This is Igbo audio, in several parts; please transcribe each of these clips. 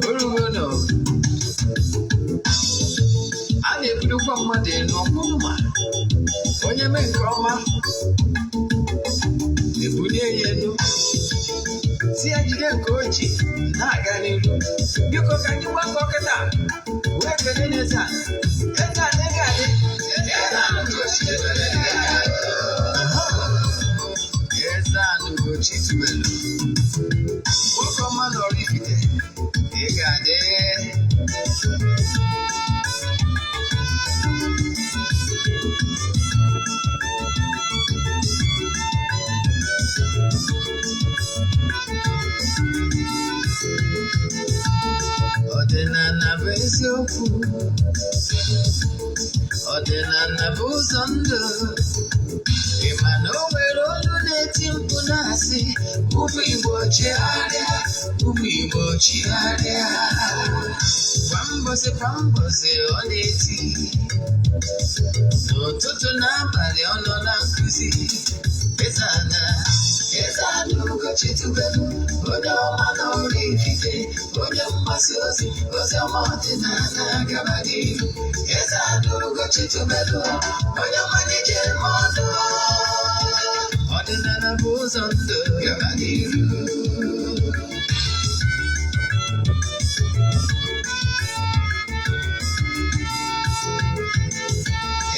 Orugo a na-ebudokwa mmadụ elu ọkpụrụ ma onye mee nke ọma ebulie ya elu, si ya jide nke o ji na-aga n'ihu. Biko, ka anyị gbakọ kịta wee kelee n'eze a. Eze a na-ege adị. Eze a n'Ugochi tubelu, nwoke ọma nọrọ Ifite, ị ga-adị. Ọdịnala bụ eziokwu, ọdịnala bụ ụzọ ndụ. Ị ma na o nwere olu na-eti mkpu na-asị, "Ụmụ Igbo, chigharịa, ụmụ Igbo, chigharịa." Kwa mbọsị kwa mbọsị ọ na-eti, n'ụtụtụ na abalị ọ nọ na nkụzi. Eze ana, Eze ana Ugochi tubelu, onye ọma na Oraifite, onye mgbasa ozi ozi ọma ọdịnala, gaba n'ihu. Eze ana Ugochi tubelu, onye ọma na-eje eme ọnụ. Ọdịnala bụ ụzọ ndụ, gaba n'ihu.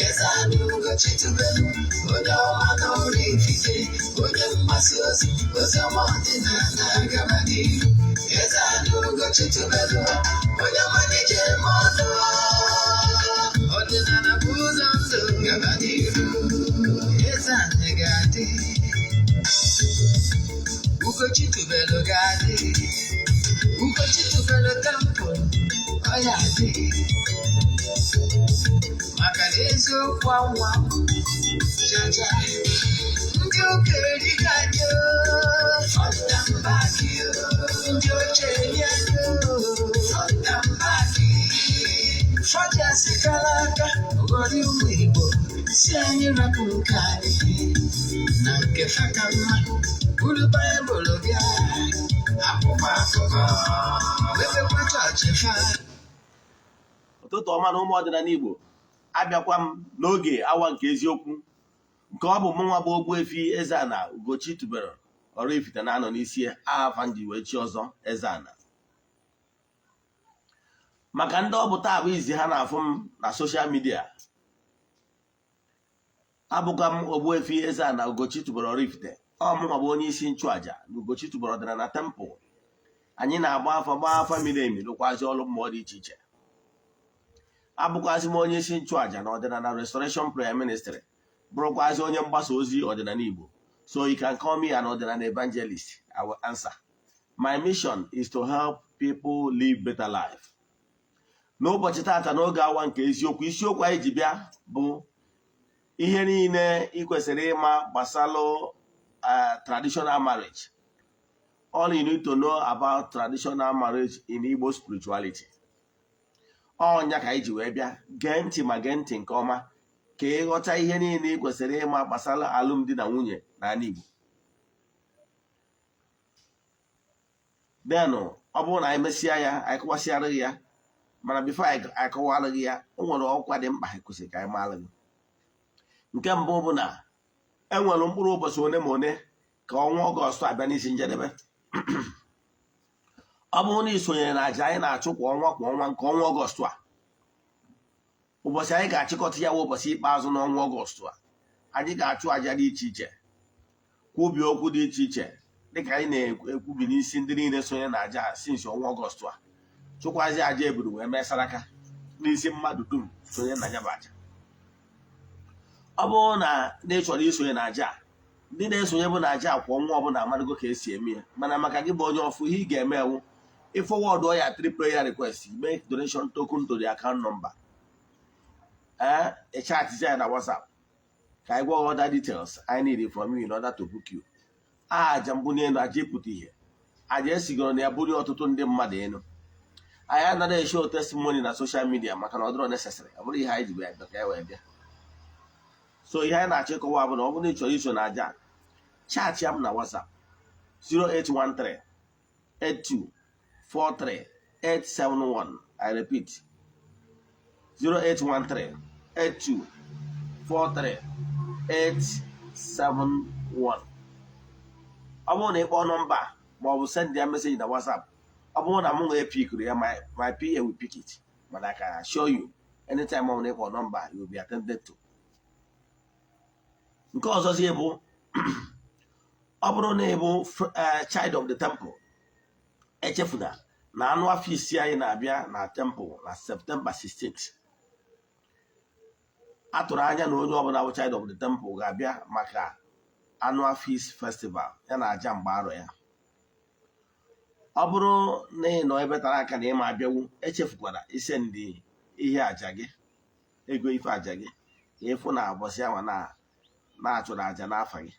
Eze ana Ugochi tubelu, onye ọma na Oraifite, onye mgbasa ozi ozi ọma ọdịnala, gaba n'ihu. Eze ana Ugochi tubelu, onye ọma na-eje eme ọnụ. Ọdịnala bụ ụzọ ndụ, gaba n'ihu. Eze anyị ga-adị, Ugochi tubelu ga-adị, Ugochi tubelu temple ọ ya adị, maka na eziokwu anwa jaja. Ndị ụka erighị anyị fọndambaki, ndị oche eri anyị fọndambaki, fọjasịkara aka ghọrọ ụmụ Igbo, si anyị rapụ nke anyị na nke faka mma, buru Baịbụl bịa, akwụkwọ akụkọ, mepekwa chọọchị fa. Ụtụtụ ọma na ụmụ ọdịnala Igbo. Abịakwa m n'oge awa nke eziokwu, nke ọ bụ mụnwa bụ Ogbuefi Eze-Ana Ugochi tubelu Oraifite na-anọ n'isi afa nji wee chi ọzọ Eze-Ana. Maka ndị ọ bụ taa bụ izi ha na-afụ m na social media, abụkwa m Ogbuefi Eze-Ana Ugochi tubelu Oraifite. Ọ mụnwa bụ onye isi nchụaja na Ugochi tubelu ọdịnala temple. Anyị na-agba afa, gbaa afa miri emi, lụkwazi ọrụ mmụọ dị iche iche. Abụkwazị m onye isi nchụaja na Ọdịnala Restoration Prayer Ministry, bụrụkwazị onye mgbasa ozi ọdịnala Igbo. So you can call me an ọdịnala evangelist, I will answer. My mission is to help people live better life. N'ụbọchị tata, n'oge awa nke eziokwu, isiokwu anyị ji bịa bụ ihe niile ị kwesịrị ịma gbasalụ traditional marriage, all you need to know about traditional marriage in Igbo spirituality. Ọnya ka anyị ji wee bịa. Gee ntị, ma gee ntị nke ọma, ka ịghọta ihe niile ị kwesịrị ịma gbasara alụmdi na nwunye n'ala Igbo. Denụ, ọ bụrụ na anyị mesịa ya, anyị kọwasịara gị ya. Mana before anyị akọwara gị ya, o nwere ọkwa dị mkpa anyị kwesịrị ka anyị mara gị. Nke mbụ bụ na e nwere mkpụrụ ụbọchị one ma one ka ọnwa Ọgọstụ abịa n'isi njedebe. Ọ bụrụ na ị sonyere na àjà anyị na-achụ kwa ọnwa kwa ọnwa, nke ọnwa Ọgọstụ a, ụbọchị anyị ga-achịkọta ya wụ ụbọchị ikpeazụ n'ọnwa Ọgọstụ a. Anyị ga-achụ àjà dị iche iche, kwubi okwu dị iche iche, dịka anyị na-ekwubi n'isi ndị niile sonye na àjà since ọnwa Ọgọstụ a, chụkwazi àjà eburu wee mee saraka n'isi mmadụ dum sonye na ya bụ àjà. Ọ bụrụ na ndị chọrọ isonye na àjà a, ndị na-esonye bụ na àjà kwa ọnwa ọbụla amarago ka esi eme ya. Mana maka gị bụ onye ọfụ, ihe ị ga-eme ewu ị forward ya three prayer request, make donation token to the account number, ee, ị chat ya na WhatsApp ka anyị gwa gị other details I need from you in order to book you. Aja mbụ n'elu, aja ịpụta ihe, aja esigoro na ya bulie ọtụtụ ndị mmadụ elu. Anyị anaghị eshow testimony na social media maka na ọ dịrọ necessary. Ọ bụrụ ihe anyị ji wee bịa ka e wee bịa. So ihe anyị na-achọ ịkọwa bụ na ọ bụrụ na ị chọrọ iso na aja, chat ya m na WhatsApp 0813 82 43 871. I repeat, 0813 82 43 871. Ọ bụrụ na ị kpọọ nọmba ma ọ bụ send ya message na WhatsApp, ọ bụrụ na mụ nwee pickuru ya, my PA will pick it. Mana I can assure you, anytime ọ bụla ị kpọọ nọmba, you will be attended to. Nke ọzọzi bụ, ọ bụrụ na ị bụ child of the temple, echefuna na annual feast anyị na-abịa na temple na September 16th. A tụrụ anya na onye ọbụla bụ child of the temple ga-abịa maka annual feast festival ya na aja mgbe arọ ya. Ọ bụrụ na ị nọ ebe tara aka na ịma abịawu, echefukwara ise ndị ihe aja gị, ego ife aja gị, ka ịfụ na ụbọchị ahụ na na-achụrụ aja n'afa gị.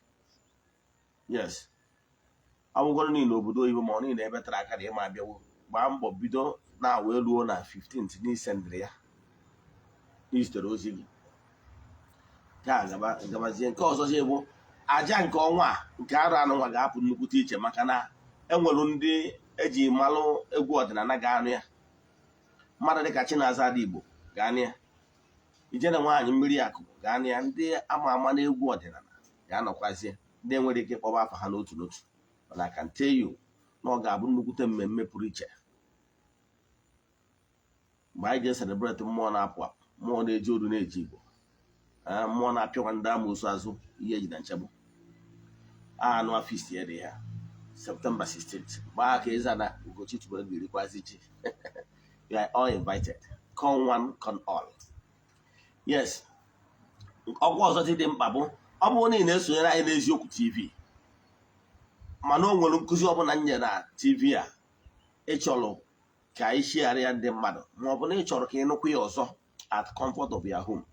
Yes, ọ bụgoro niile obodo oyibo ma ọ niile ebe tara aka na ịma abịawu, gbaa mbọ bido na wee ruo na 15th n'isendịrị ya, n'izitere ozi gị ka gabazie. Nke ọzọzi bụ aja nke ọnwa a, nke arụ anụnwa ga-apụ nnukwute iche, maka na enwere ndị eji malụ egwu ọdịnala ga-anụ ya. Mmadụ dịka Chinaza Ada Igbo ga-anụ ya, Ijele Nwaanyị Mmiri Akụ ga-anụ ya, ndị ama ama n'egwu ọdịnala ga-anọkwazie, ndị enwere ike ịkpọba afa ha n'otu n'otu. Mana I can tell you na ọ ga-abụ nnukwute mmemme pụrụ iche mgbe anyị ga-ecelebrate mmụọ na-apụ apụ, mmụọ na-eji oru na-eji Igbo, mmụọ na-apịakwa ndị amoosu azụ ihe eji na nchegbu. Annual feast ya dị ya September 16th. Gbaa ka Eze-Ana Ugochi tubelu ga-erikwazi ji. You are all invited, come one, come all. Yes, ọkwa ọzọ dị mkpa bụ, ọ bụrụ na ị na-esonyere anyị n'Eziokwu TV, mana o nwere nkụzi ọbụla nye na TV a ị chọrọ ka anyị shigharịa ndị mmadụ, ma ọ bụ na ị chọrọ ka ị nụkwa ya ọzọ at comfort of your home,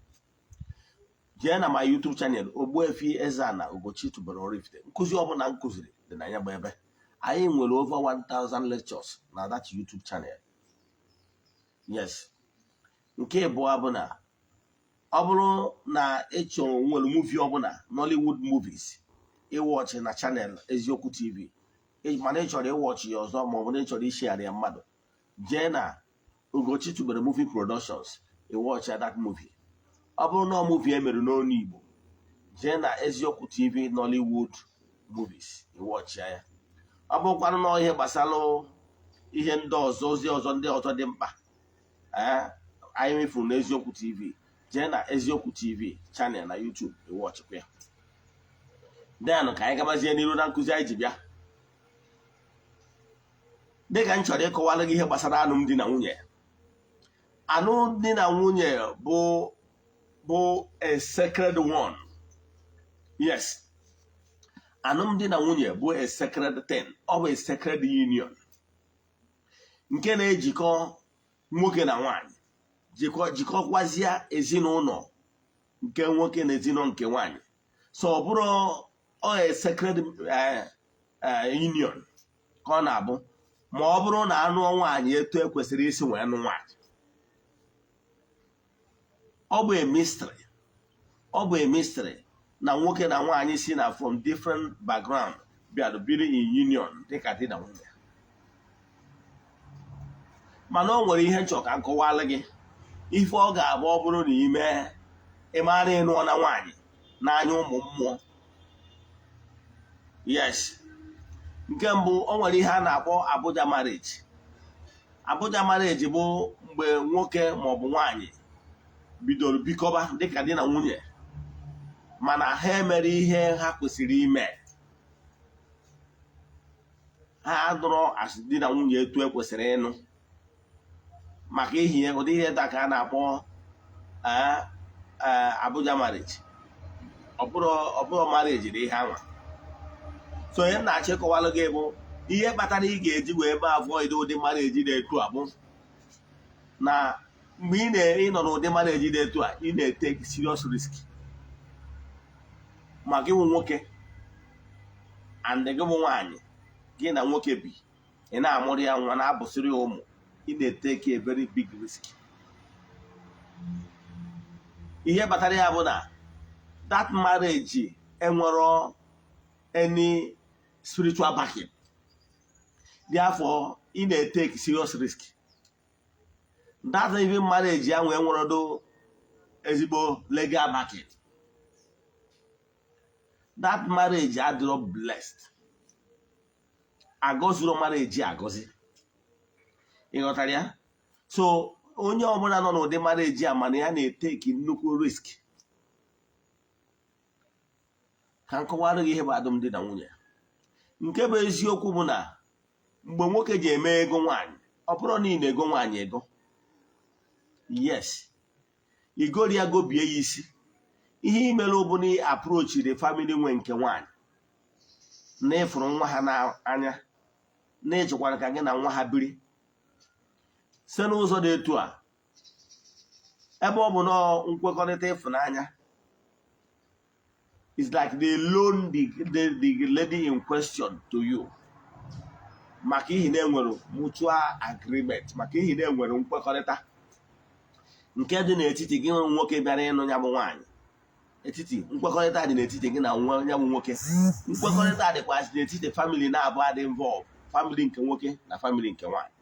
jee na my YouTube channel, Ogbuefi Eze-Ana Ugochi tubelu Oraifite. Nkụzi ọbụla m kụziri dị na ya bụ ebe. Anyị nwere over 1000 lectures na that YouTube channel. Yes, nke ịbụọ bụ na ọ bụrụ na ị chọrọ nwere movie ọbụla, Nollywood movies, ịwatchị na channel Eziokwu TV, mana ị chọrọ ịwatchị ya ọzọ, ma ọ bụ na ị chọrọ ishegharị ya mmadụ, jee na Ugochi tubelu Movie Productions, ịwatchị that movie. Ọ bụrụ na ọ movie emere n'onu Igbo, jee na Eziokwu TV Nollywood movies, ịwatchịa ya. Ọ bụrụkwanụ na ihe gbasara ihe ndị ọzọ, ozi ọzọ ndị ọzọ dị mkpa anyị mefuru na Eziokwu TV, jee na Eziokwu TV channel na YouTube, ịwatchịkwa ya. Then ka anyị gabazie n'iru na nkụzi anyị ji bịa. Dịka m chọrọ ịkọwara gị ihe gbasara alụmdi na nwunye. Alụmdi na nwunye bụ a sacred one. Yes, alụmdi na nwunye bụ a sacred thing. Ọ bụ a sacred union nke na-ejikọ nwoke na nwanyị, jikọkwazie ezinụlọ nke nwoke na ezinụlọ nke nwanyị. So ọ bụrụ ọ a sacred union ka ọ na-abụ, ma ọ bụrụ na anụọ nwaanyị etu ekwesịrị isi wee nụ nwaanyị. Ọ bụ a mystery, ọ bụ a mystery na nwoke na nwaanyị si na from different background bịara biri in union dịka di na nwunye. Mana o nwere ihe nchọ ka m kọwalụ gị, ife ọ ga-abụ ọ bụrụ na ime ịmara ịnụọ na nwaanyị n'anya ụmụ mmụọ. Yes, nke mbụ, o nwere ihe a na-akpọ Abuja marriage. Abuja marriage bụ mgbe nwoke maọbụ nwaanyị bidoro bikọba dịka di na nwunye, mana ha emere ihe ha kwesịrị ime. Ha nụrụ asị di na nwunye etu ekwesịrị ịnụ, maka ihi ụdị ihe dị ka a na-akpọ Abuja marriage. Ọ bụrụ marriage dị ihe anwa. So onye na-achọ ịkọwalụ gị bụ ihe kpatara ị ga-eji wee mee avoid ụdị marriage dị etu a bụ na mgbe ị nọ n'ụdị marriage dị etu a, ị na-etake serious risk ma gị bụ nwoke and gị bụ nwaanyị. Gị na nwoke bi, ị na-amụrụ ya nwa, na-abụsịrị ya ụmụ, ị na-etake a very big risk. Ihe kpatara ya bụ na that marriage enwero any spiritual backing. Therefore, ị na-etake serious risk. That even marriage ya nwee nwerodo ezigbo legal backing, that marriage adịrọ blessed. Agọziro marriage agọzi, ị ghọtara ya? So onye ọbụla nọ n'ụdị marriage a, mana ya na-etake nnukwu risk. Ka m kọwara gị ihe bụ alụmdi na nwunye. Nke bụ eziokwu bụ na mgbe nwoke ji eme ego nwaanyị, ọ bụrụ na ị na-ego nwaanyị ego, yes, igori ya, gobie ya isi. Ihe imere bụ na approachiri family nwe nke nwaanyị, na ịfụrụ nwa ha n'anya, na ịchọkwara ka gị na nwa ha biri. Site n'ụzọ dị etu a, ebe ọ bụ na nkwekọrịta ịfụnanya, it's like they loan the lady in question to you, maka ihi na enwere mutual agreement, maka ihi na enwere nkwekọrịta nke dị n'etiti gị nwe nwoke bịara ịnụ ya bụ nwaanyị. Etiti nkwekọrịta dị n'etiti gị na nwa ya bụ nwoke, nkwekọrịta dịkwazị n'etiti family na-abụ adị involve, family nke nwoke na family nke nwaanyị.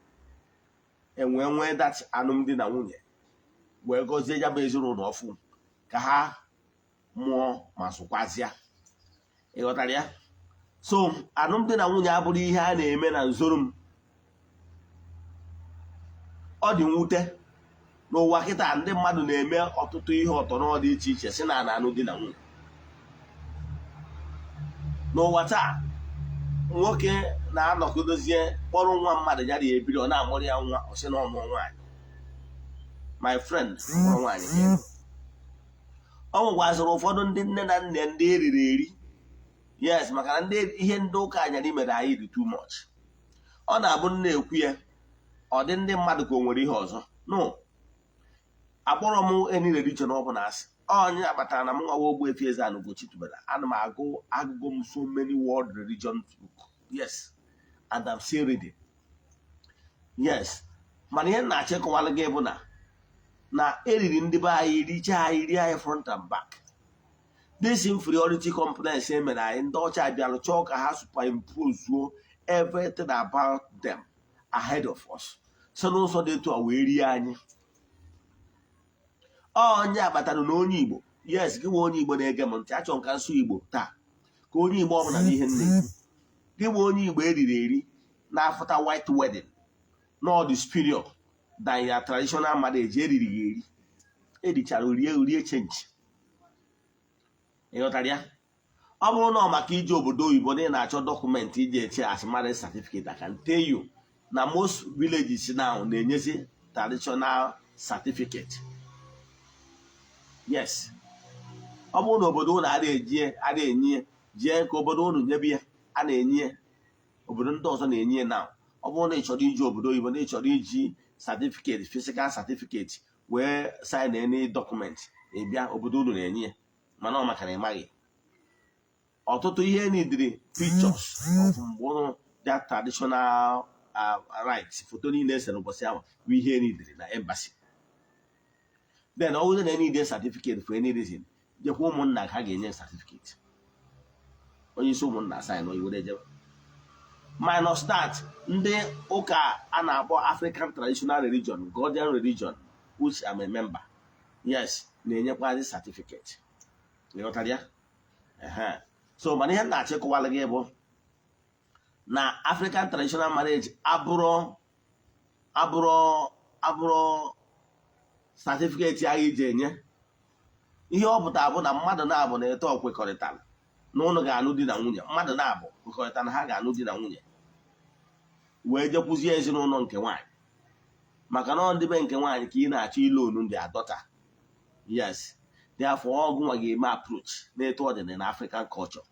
Enwee nwee that alụmdi na nwunye, wee gọzie ya bụ ezinụlọ ọfụ ka ha mụọ ma zụkwazịa. Ị ghọtara ya? So alụmdi na nwunye abụrụ ihe a na-eme na nzoro m. Ọ dị mwute n'ụwa kịta, ndị mmadụ na-eme ọtụtụ ihe ọtọrọ dị iche iche si na anụ di na nwunye. N'ụwa taa, nwoke na-anọkọdozie kpọrọ nwa mmadụ ya dị ebiri, ọ na-amụrụ ya nwa, ọ sị na ọmụọ nwaanyị. My friend, mụrụ nwaanyị ka ego. Ọ nwekwazịrị ụfọdụ ndị nne na nna ndị eriri eri, yes, maka na ndị ihe ndị ụka anyarị mere anyị dị too much. Ọ na-abụ nna ekwu ya, ọ dị ndị mmadụ ka o nwere ihe ọzọ. No, akpọrọ m any religion ọ bụla asị. Onye kpatara na m nwawa Ogbuefi Eze-Ana Ugochi tubelu, ana m agụ agụgụ m so many world religion book, yes, and I'm still reading, yes. Mana ihe m na-achọ ịkọwalụ gị bụ na eriri ndị be anyị richaa anyị, rie anyị front and back. This inferiority complex e mere anyị, ndị ọcha bịara chọọ ka ha superimpose everything about them ahead of us, so n'ụzọ dị etu a wee rie anyị. Onye akpatara na onye Igbo, yes, gị nwe onye Igbo na-ege m ntị, achọ nka nsụ Igbo taa ka onye Igbo ọbụla n'ihe m na-ekwu. Gị nwe onye Igbo eriri eri na-afụta white wedding not the superior than your traditional marriage, eriri gị eri, erichara rie rie change. Ịghọtara ya? Ọ bụrụ na ọ maka ije obodo oyibo na ị na-achọ document iji eche as marriage certificate, I can tell you na most villages now na-enyezi traditional certificate, yes. Ọ bụrụ na obodo unu ada enye, jee ka obodo unu nyebe ya. A na-enye ya, obodo ndị ọzọ na-enye ya now. Ọ bụrụ na ị chọrọ iji obodo oyibo, na ị chọrọ iji certificate, physical certificate, wee sign any document, ị bịa obodo unu na-enye ya. Mana ọ maka na ị maghị ọtụtụ ihe nidiri pictures of mgbe ụnụ that traditional right, foto niile esere ụbọchị ahụ bụ ihe nidiri na embassy. Then ọ bụrụ na enide certificate for any reason, jekwa ụmụnna ka ha ga-enye certificate, onye isi ụmụnna sign, oyiwere jebe. Minus that, ndị ụka a na-akpọ African Traditional Religion, Godian Religion, which I'm a member, yes, na-enyekwazi certificate. Ịghọtara ya? Ehe. So mana ihe m na-achọ ịkọwalụ gị bụ na African traditional marriage abụrụ certificate ahụ iji enye. Ihe ọ pụtara bụ na mmadụ na-abụ na eto kwekọrịtara na ụnụ ga-anụ di na nwunye, mmadụ na-abụ kwekọrịta na ha ga-anụ di na nwunye, wee jekwuzie ezinụlọ nke nwaanyị, maka na ọ ndị be nke nwaanyị ka ị na-achọ ile onu ndị adọta, yes. Therefore, ọgụ nwa ga-eme approach na-eto ọdịnala na African culture.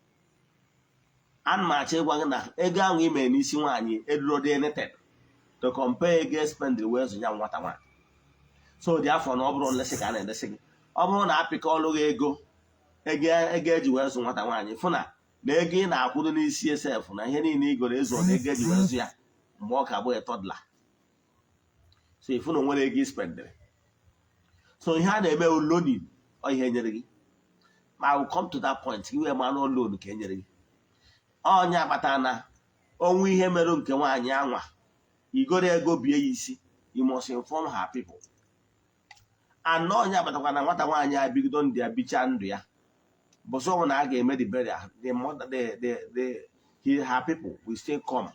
Ana m achọ ịgwa gị na ego ahụ ị mere n'isi nwaanyị eruro dị anything to compare ego spend wee zụ ya nwata nwaanyị. So dị afọ na ọ bụrụ nlesị ka a na-elesị gị, ọ bụrụ na apịkọlụ gị ego eji wee zụ nwata nwaanyị, fụ na ego ị na-akwụdo n'isi esef na ihe niile i goro ezu na ego eji wee zụ ya mgbe ọ ka bụ toddler. So ịfụ na o nwere ego ispendịrị. So ihe a na-eme bụ loaning. Ọ ihe nyere gị ma I will come to that point gị wee ma na loan ka e nyere gị. Onye akpata na Ọnwụ ihe mere nke nwaanyị anwa, igoro ego bie ya isi, you must inform her people. Anọ onye abatakwa na nwata nwaanyị a bigido ndụ ya, bichaa ndụ ya, bụsọ ọbụla a ga-eme the burial, the mother, the he, her people will still come,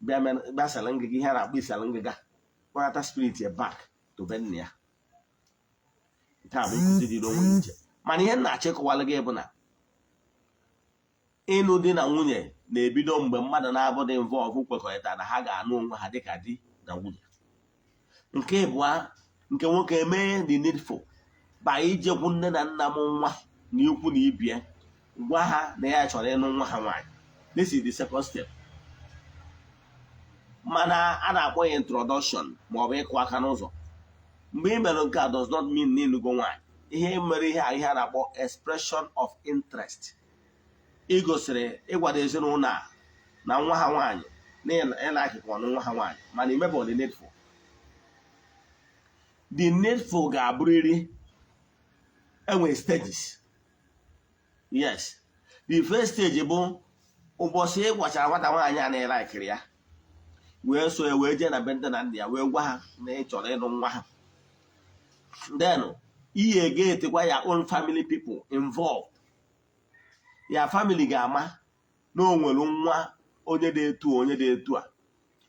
bịa bịa sara ngịga, ihe a na-akpọ isara ngịga, kpọnata spirit ya back to be nna ya. Nke a bụ nkụzi dịrị onwe ya iche, mana ihe m na-achọ ịkọwalụ gị bụ na ịnụ di na nwunye na-ebido mgbe mmadụ na-abụ dị involve kwekọrịta na ha ga-anụ onwe ha dịka di na nwunye. Nke ịbụa, nke nwoke emee the needful by ijekwu nne na nna m nwa na ikwu na ibie, gwa ha na ya chọrọ ịnụ nwa ha nwaanyị. This is the second step, mana a na-akpọ ya introduction maọbụ ịkụ aka n'ụzọ. Mgbe ị mere nke a does not mean na ịlụgo nwaanyị. Ihe mere ihe a, ihe a na-akpọ expression of interest, igosiri ịgwado ezinụlọ a na nwa ha nwaanyị na ịlakịkwa ọnụ nwa ha nwaanyị, mana imebe the needful. The needful ga-abụrịrị enwe stages. Yes, the first stage bụ ụbọchị ị gwachara nwata nwaanyị a na ịlakịrị ya, wee so ya wee jee na be nne na nna ya, wee gwa ha na ị chọrọ ịnụ nwa ha. Then ihe ga-etekwa ya own family people involved. Ya family ga-ama na o nwere nwa onye dị etu a, onye dị etu a,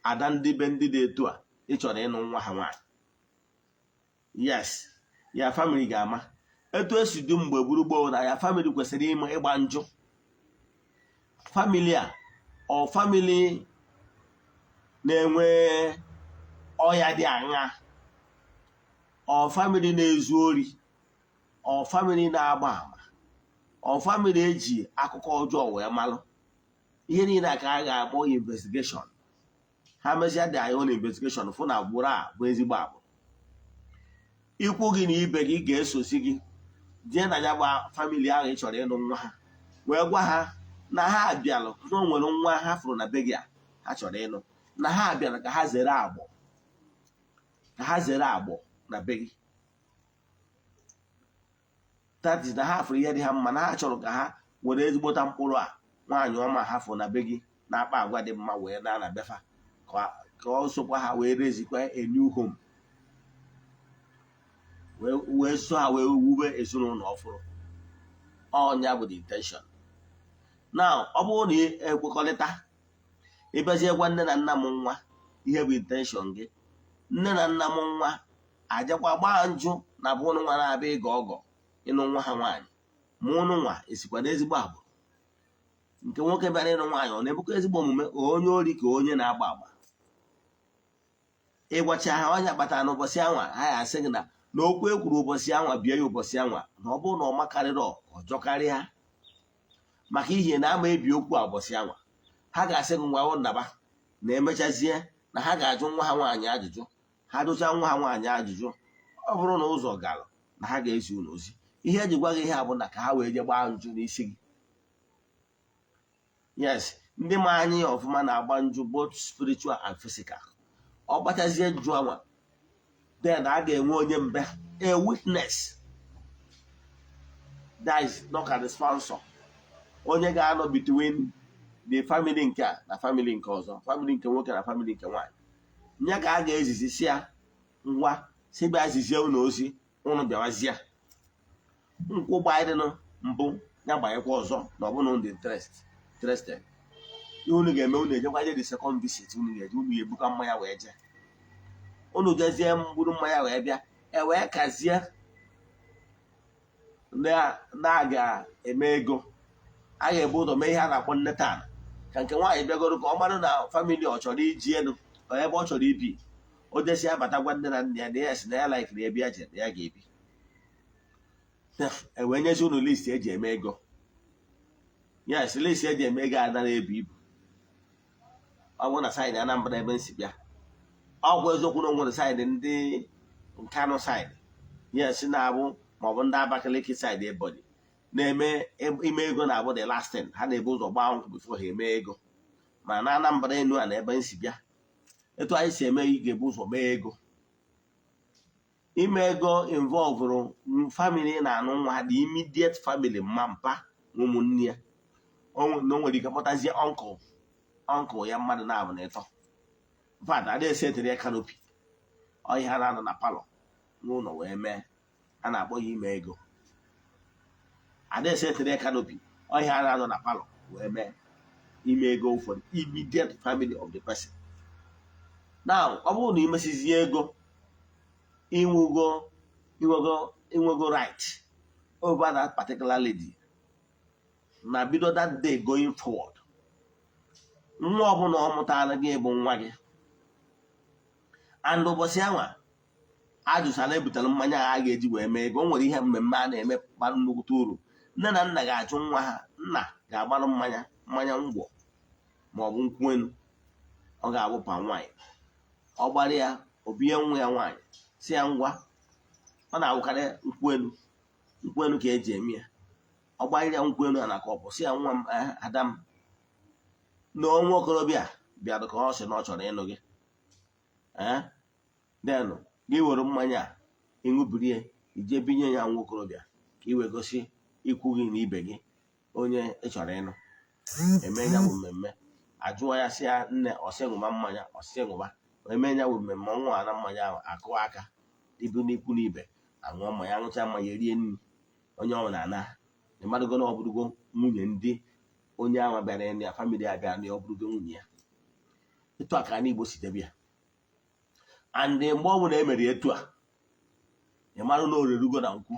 ada ndị be ndị dị etu a, ị chọrọ ịnụ nwa ha nwaanyị. Yes, ya family ga-ama etu esi dị mgbe gburugburu na ya family kwesịrị ime ịgba njụ family a, ọ family na-enwe ọya dị aṅa, ọ family na-ezu ori, ọ family na-agba ama, ọ family eji akụkọ ọjọọ wee malụ. Ihe niile a ka a ga-akpọ investigation. Ha mezie their own investigation, fụ na agbụrụ a bụ ezigbo agbụrụ. Ikwu gị na ibe gị ga-esosi gị jee na ya gba family ahụ ị chọrọ ịnụ nwa ha, wee gwa ha na ha bịalụ na o nwere nwa ha fụrụ na be gị a ha chọrọ ịnụ, na ha bịara ka ha zere agbọ, ka ha zere agbọ na be gị. That is, na ha fụrụ ihe dị ha mma, na ha chọrọ ka ha were ezigbota mkpụrụ a nwaanyị ọma ha fụrụ na be gị na-akpa agwa dị mma wee na na befa, ka ọ sokwa ha wee rezikwa a new home, wee so ha wee wube ezinụlọ ọfụrụ. Ọnya bụ the intention. Now, ọ bụrụ na ekwekọrịta, ịbịazie gwa nne na nna m nwa ihe bụ intention gị, nne na nna m nwa ajakwa gbaa njụ na bụ ụnụ nwa na-abịa ịgọ ọgọ ịnụ nwa ha nwaanyị, ma ụnụ nwa esikwa n'ezigbo agbụrụ. Nke nwoke bịara ịnụ nwaanyị, ọ na-ebukwa ezigbo omume, onye ori ka onye na-agba agba. Ịgwacha ha, ọnya kpatara na ụbọchị anwa ha ya asị gị na na okwu e kwuru ụbọchị anwa bie ya ụbọchị anwa, na ọ bụrụ na ọ makarịrị ọjọọ karịa, maka ihe na ama ebi okwu a ụbọchị anwa, ha ga-asị gị ngwa nnaba, na emechazie na ha ga-ajụ nwa ha nwaanyị ajụjụ. Ha jụcha nwa ha nwaanyị ajụjụ, ọ bụrụ na ụzọ gara, na ha ga-ezi unu ozi. Ihe eji gwa gị ihe a bụ na ka ha wee jee gbaa njụ n'isi gị. Yes, ndị ma anyị ọfụma na-agba njụ, both spiritual and physical. Ọ gbachazie njụ anwa, then a ga-enwe onye mbe, a witness, that is not the sponsor, onye ga-anọ between the family nke a na family nke ọzọ, family nke nwoke na family nke nwaanyị. Nya ka a ga-ezizi si ya ngwa, si bịa zizie unu ozi, unu bịawazie nkwụ gbanyere mbụ ya, gbanyekwa ọzọ, na ọ bụrụ na interested. Ihe unu ga-eme, unu ejekwa je the second visit. Unu ga-eje, unu ga-ebuka mmanya wee jee, unu jezie mgburu mmanya wee bịa, e wee kazie na a ga-eme ego. A ga-ebu ụzọ mee ihe a na-akpọ nneta ala, ka nke nwaanyị bịagoro ka ọ marụ na family ọ chọrọ iji elu ọ ebe ọ chọrọ ibi. O jesi abata, gwa nne na nna ya na ya si na ya laikiri ebe ya jere, ya ga-ebi. E wee nyezi unu list eji eme ego. Yes, list eji eme ego adara ebu ibu. Ọ bụrụ na side Anambra ebe nsi bịa, ọ bụ eziokwu na o nwere side ndị Nkanụ side, yes, na-abụ maọbụ ndị Abakaliki side, Ebonyi na-eme ime ego na-abụ the last thing ha na-ebu ụzọ gbaa nkwụ before ha eme ego. Ma na Anambra enu a na ebe nsi bịa, etu anyị si eme, ị ga-ebu ụzọ mee ego. Ime ego involvụrụ family na-anụ nwa, the immediate family, mma, mpa na ụmụnne ya. Na o nwere ike kpọtazie uncle. Uncle ya mmadụ na-abụ na ịtọ. In fact, ada esetịrị ya canopy. Ọ ihe a na-anọ na parlour n'ụlọ wee mee, a na-akpọ ya ime ego. Ada esetịrị ya canopy. Ọ ihe a na-anọ na parlour wee mee ime ego for the immediate family of the person. Now, ọ bụrụ na imesizie ego, inwego right over that particular lady. Na bido that day going forward, nwa ọbụla ọ mụtara gị bụ nwa gị. And ụbọchị anwa ajụsara ebutere mmanya a ga-eji wee mee ego, o nwere ihe mmemme a na-eme bara nnukwute uru. Nne na nna ga-achụ nwa ha, nna ga-agbarụ mmanya, mmanya ngwọ maọbụ nkwụ elu, ọ ga-abụ palm wine. Ọ gbara ya, obinye nwa ya nwaanyị, si ya ngwa. Ọ na-awụkarị nkwụ elu, nkwụ elu ka eji eme ya. Ọ gbara ya nkwụ elu a na cup, si ya, "Nwa m, ada m, na ọnwa okorobịa bịara ka ọ sị na ọ chọrọ ịnụ gị. Ee, denụ gị were mmanya a ịṅụbiri ya, ije binye ya nwa okorobịa ka ị wee gosi ikwu gị na ibe gị onye ị chọrọ ịnụ." Eme ya bụ mmemme, ajụọ ya, sị ya, "Nne, ọsị ṅụba mmanya?" Ọsị ṅụba. Eme ya bụ mmemme, ọnwụ na mmanya ahụ, akụ aka ibu n'ikwu na ibe, aṅụọ mmanya, aṅụcha mmanya, erie nri, onye ọ na-ana. Ịmadụgo na ọ bụrụgo nwunye ndị onye ahụ bịara ịnụ ya, family a bịara na ya, ọ bụrụgo nwunye ya. Etu a ka anyị Igbo si debe ya. And mgbe ọ bụla e mere etu a, ị marụ na orerugo na nkwu,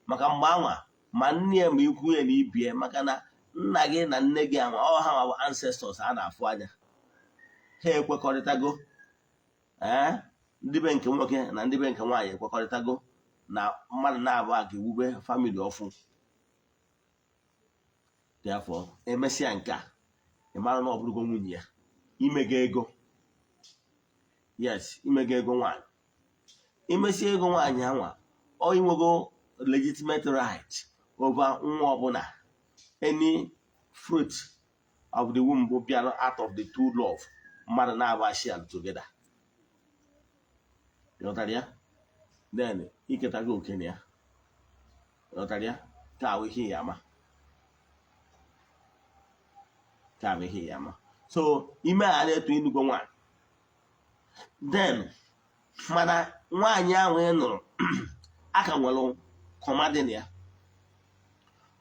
maka mgbe anwa ma nne ya ma ikwu ya na ibie, maka na nna gị na nne gị anwa, ọ ha nwa bụ ancestors a na-afụ anya. Ha ekwekọrịtago, ee, ndị be nke nwoke na ndị be nke nwaanyị ekwekọrịtago na mmadụ na-abụ a ga-ewube family ọfụ. Therefore, emesịa nke a, ị mara na ọ bụrụgo nwunye ya. Imega ego, yes, imega ego nwaanyị, imesie ego nwaanyị anwa, ọ inwego legitimate right over nwa ọbụla, any fruit of the womb bịara out of the two love mmadụ na-abụ share together. Ịghọtara ya? Then iketago oke na ya. Ịghọtara ya? Ka ahụ ihe ya ama, ka ahụ ihe ya ama. So ime a na-eto ịnụgo nwaanyị, then mana nwaanyị ahụ ị nụrụ a ka nwere comma dị na ya.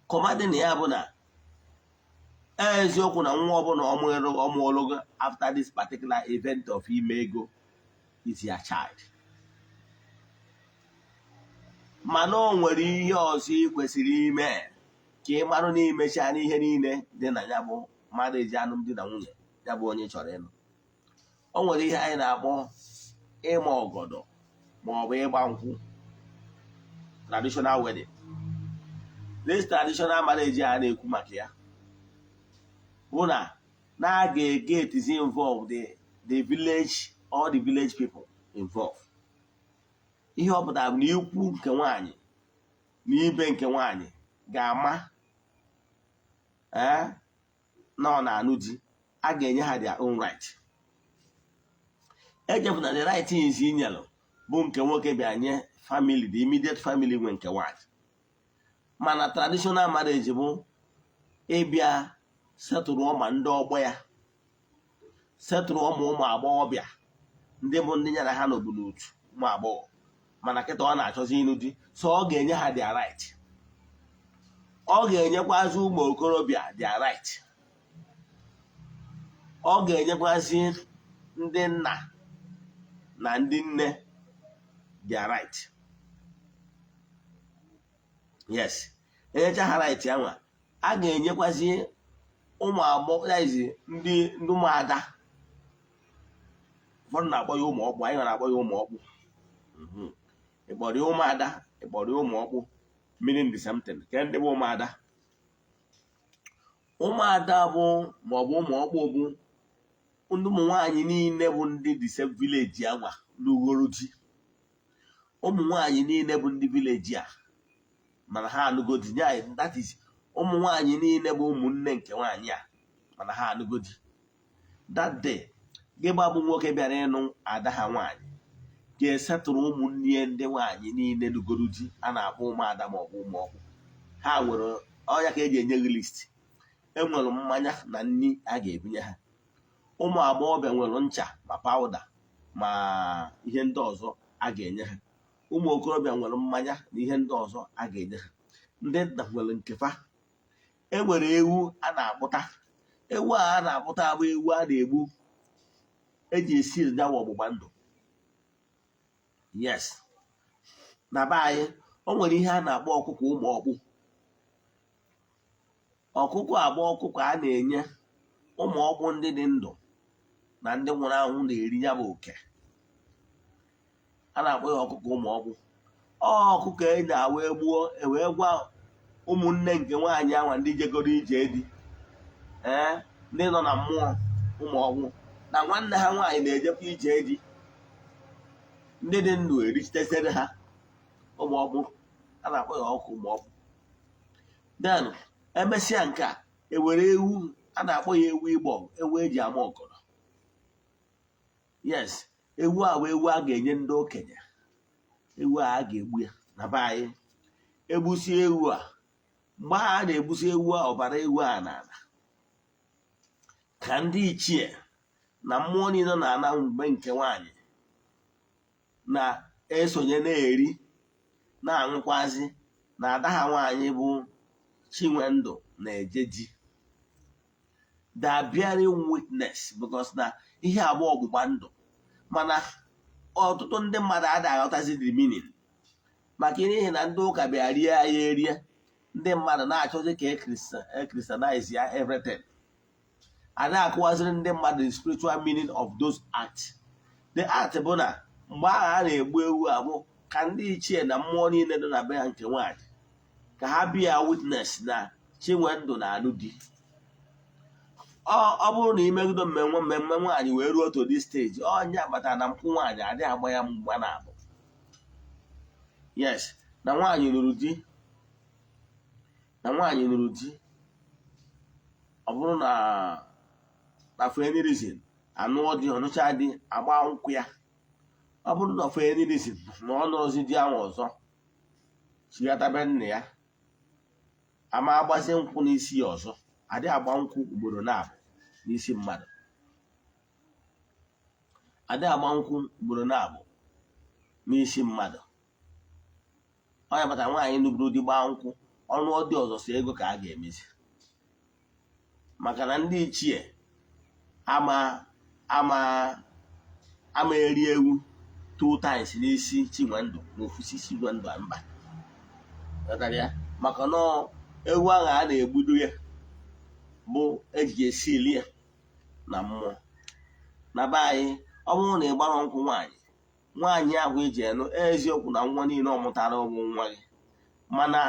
Comma dị na ya bụ na eziokwu na nwa ọbụla ọmụrụ ọmụọlụgo after this particular event of ime ego is your child, mana o nwere ihe ọzọ ị kwesịrị ime ka ị marụ na imecha n'ihe niile dị na ya bụ marriage, alụmdi na nwunye ya bụ onye chọrọ ịnụ. O nwere ihe anyị na-akpọ ịma ọgọdọ ma ọ bụ ịgba nkwụ, traditional wedding. This traditional marriage a na-ekwu maka ya bụ na na a ga-egetizi involve the village, all the village people involved. Ihe ọ pụtara bụ na ikwu nke nwaanyị na ibe nke nwaanyị ga-ama, ee, na ọ na-anụ di. A ga-enye ha their own right. Echefuna the right things i nyelụ bụ nke nwoke bịa nye family, the immediate family nwe nke nwaanyị. Mana traditional marriage bụ ịbịa setụrụ ma ndị ọgbọ ya, setụrụ ụmụ agbọghọbịa ndị bụ ndị ya na ha nọbụ n'otu ụmụ agbọghọ, mana kịta ọ na-achọzi ịnụ di, so ọ ga-enye ha their right. Ọ ga-enyekwazi ụmụ okorobịa their right. Ọ ga-enyekwazi ndị nna na ndị nne their right. Yes, enyecha ha right ya nwa, a ga-enyekwazi ụmụ agbọghọ, that is, ndị ụmụada. Ụfọdụ na-akpọ ya ụmụ ọkpụ, anyị na-akpọ ya ụmụ ọkpụ. Ịkpọrọ ya ụmụada, ịkpọrọ ya ụmụ ọkpụ, meaning the same thing. Ke ndị bụ ụmụada? Ụmụada bụ maọbụ ụmụ ọkpụ bụ ndị ụmụ nwaanyị niile bụ ndị the same village agwa n'ugoro di. Ụmụ nwaanyị niile bụ ndị village a mana ha anụgo di ya, that is, ụmụ nwaanyị niile bụ ụmụnne nke nwaanyị a mana ha anụgo di. That day, gị gbabụ nwoke bịara ịnụ ada ha nwaanyị ga-esetụrụ ụmụnne ya ndị nwaanyị niile nugoro di a na-akpọ ụmụada maọbụ ụmụ ọkpụ. Ha nwere ọnya ka eji enye gị list. Enwere mmanya na nri a ga-ebunye ha. Ụmụ agbọghọbịa nwere ncha ma powder ma ihe ndị ọzọ a ga-enye ha. Ụmụ okorobịa nwere mmanya na ihe ndị ọzọ a ga-enye ha. Ndị nna nwere nkefa. E nwere ewu a na-akpụta. Ewu a na-akpụta bụ ewu a na-egbu eji esi nyawa ọgbụgba ndụ. Yes, na be anyị, o nwere ihe a na-akpọ ọkụkọ ụmụ ọkpụ. Ọkụkọ agba ọkụkọ a na-enye ụmụ ọkpụ. Ndị dị ndụ na ndị nwụrụ anwụ na-eri ya bụ oke. A na-akpọ ya ọkụkọ ụmụ ọkpụ. Ọ ọkụkọ e na-awa egbuo, ewee gwa ụmụnne nke nwaanyị anwa, ndị jegoro ije di, ee, ndị nọ na mmụọ, ụmụ ọkpụ, na nwanne ha nwaanyị na-ejekwa ije di. Ndị dị ndụ erichitesere ha ụmụ ọkpụ. A na-akpọ ya ọkụ ụmụ ọkpụ. Then emesịa nke a, ewere ewu a na-akpọ ya ewu ịgbọ, ewu eji ama ọgọdọ. Yes, ewu a bụ ewu a ga-enye ndị okenye. Ewu a, a ga-egbu ya na be anyị. Egbusie ewu a, mgbe a na-egbusi ewu a, ọbara ewu a n'ala ka ndị ichie na mmụọ niile na-ana mgbe nke nwaanyị na-esonye na-eri, na-aṅụkwazi na ada ha nwaanyị bụ Chinwendụ na-eje di. They are bearing witness because na ihe abụọ ọgbụgba ndụ. Mana ọtụtụ ndị mmadụ adịghị aghọtazi the meaning, maka n'ihi na ndị ụka bịa rie ya erie. Ndị mmadụ na-achọzi ka e Christianize ya everything. A na-akụwaziri ndị mmadụ the spiritual meaning of those acts. The act bụ na mgbe ahụ a na-egbu ewu abụ ka ndị ichie na mmụọ niile nọ na be ya nke nwaanyị ka ha bịa witness na Chinwendụ na-alụ di. Ọ bụrụ na imegide mmemme nwaanyị wee ruo to this stage, onye kpatara na nkwụ nwaanyị adịghị agba ya mgba na abụ. Yes, na nwaanyị lụrụ di, na nwaanyị lụrụ di, ọ bụrụ na for any reason anụọ di, ọnụcha di, agba nkwụ ya. Ọ bụrụ na for any reason na ọ nọrọzi di ahụ ọzọ, chighatabe nna ya, ama agbazi nkwụ n'isi ya ọzọ. Adịghị agba nkwụ ugboro na-abụ n'isi mmadụ. Adịghị agba nkwụ ugboro na-abụ n'isi mmadụ. Ọ ya kpatara nwaanyị nụburu di gbaa nkwụ, ọnụ dị ọzọ, si ego ka a ga-emezi, maka na ndị ichie ama eri ewu two times n'isi Chinwendụ na ofusi Chinwendụ a. Mba, ghọtara ya? Maka na ewu ahụ a na-egbudo ya bụ eji esi ili ya na mmụọ. Na be anyị, ọ bụrụ na ị gbara nkwụ nwaanyị, nwaanyị ahụ iji enu, eziokwu na nwa niile ọ mụtara bụ nwa gị, mana